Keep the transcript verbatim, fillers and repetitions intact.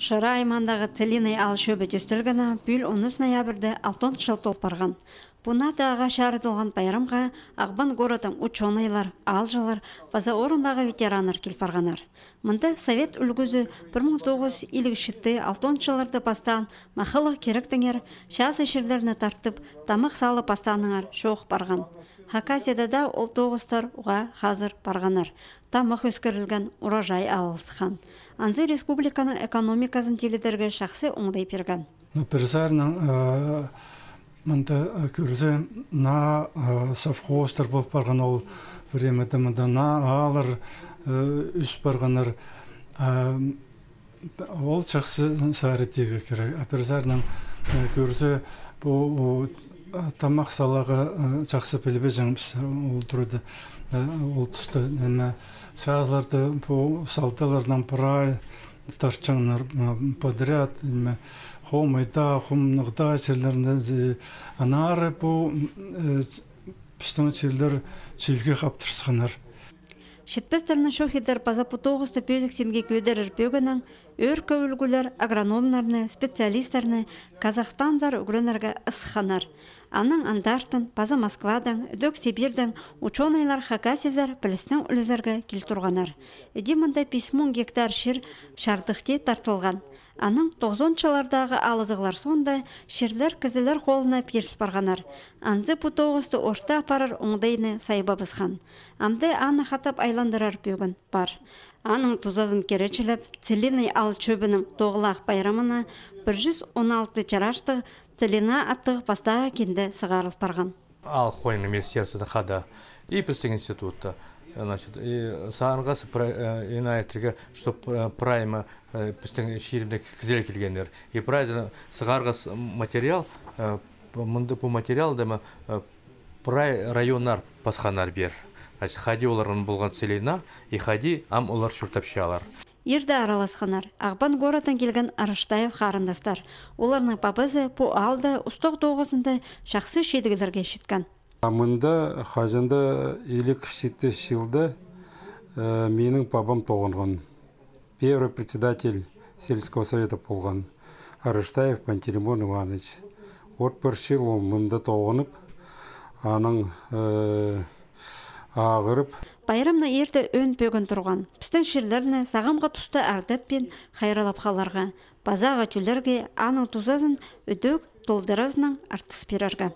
Шира аймағындағы Целинный аал чӧбі тӧстелгені пӱӱл онынҷы ноябрьда алтон чыл тол парған. Пу наа даа ағаа чарыдылған пайрамға Ағбан городтың учёныйлар, аалҷылар паза орындағы ветераннар кил парғаннар. Мында совет ӱлгӱзі пір муң тоғыс чӱс илиг читі-алтон чылларда пастаан махалығ киректеңер чазы чирлерні тартып, тамах сала пастааннаңар чоох парған. Хакасияда даа ол тоғыстар уғаа хазыр парғаннар. Тамах ӧскірілген, урожай алылысхан. Анзы республиканың экономиказын тилідерге чахсы оңдай пирген. Ну, пір саринаң, э, мында, э, кӧрзе, наа, э, совхозтар пол парған ол времяда, мында наа ааллар, э, ӧс парғаннар. А, ол чахсы сари тирге кирек. А пір саринаң, э, кӧрзе, пу, у, а, тамах саларға, э, чахсы пілбеҷеңміс ол турада, э, ол туста. Ниме, чазыларда пу салталарнаң прай тартчаңнар, м, подряд, ниме, хомайда, хомнығда чирлерінде, зе-, аннаңар пу, м, э, пістің чирлер чилге хаптырысханнар. Читпестерні чох идер паза пу тоғысты пӧзік синге кӧдірер пӧгіннең ӧӧркі ӱлгӱлер агрономнарны, специалистерні Казахстанзар ӱгренерге ысханнар. Анаң андартын паза Москвадаң, ідӧк Сибирьдең учёныйлар Хакасиязар пілістең ӱлезерге кил турғаннар. Іди мында пис муң гектар чир чардыхти тартылған. Анаң тоғызонынҷы чыллардағы алызығлар соонда чирлер кізілер холына пиріл парғаннар. Анзы пу тоғысты орта апарар оңдайны сайбабысхан. Амды аны хатап айландырар пӧгін пар. Аның тузазын киречілеп, Целинный аал чӧбінің тоғылах пайрамына пір чӱс он алты тиражтығ Целина аттығ пастағы кинде сығарыл парған. Аал хойның министерствода хада и пістің институтта. Значит, и сағынғас, э, инаятырға, чтоб, э, прайма, э, пістің чирімнең кізілер килгеннер. И прайзын сығарғас материал, э, п-, мында пу материалда ма, э, прай районнар пасханнар пеер. Значит, хайди оларның полған Целина, и хайди ам олар чуртапчалар. Ирде араласханнар Ағбан городтаң килген Арыштаев харындастар. Оларның пабазы пу аалда устағ тоғызында чахсы чидіглерге читкен. А мында хаҷан-да илиг читі чылда, э, минің пабам тоғынған. Первый председатель сельского совета полған Арыштаев Пантелеймон Иванович. Вот пір чыл ол мында тоғынып, анаң, э, ағырып. Пайрамны ирте ӧӧн пӧгін турған. Пістің чирлерні сағамғы туста ардатпин хайраллап халарға, пазағы тӧллерге, аның тузазын ідӧк толдыразынаң артыс пирерге.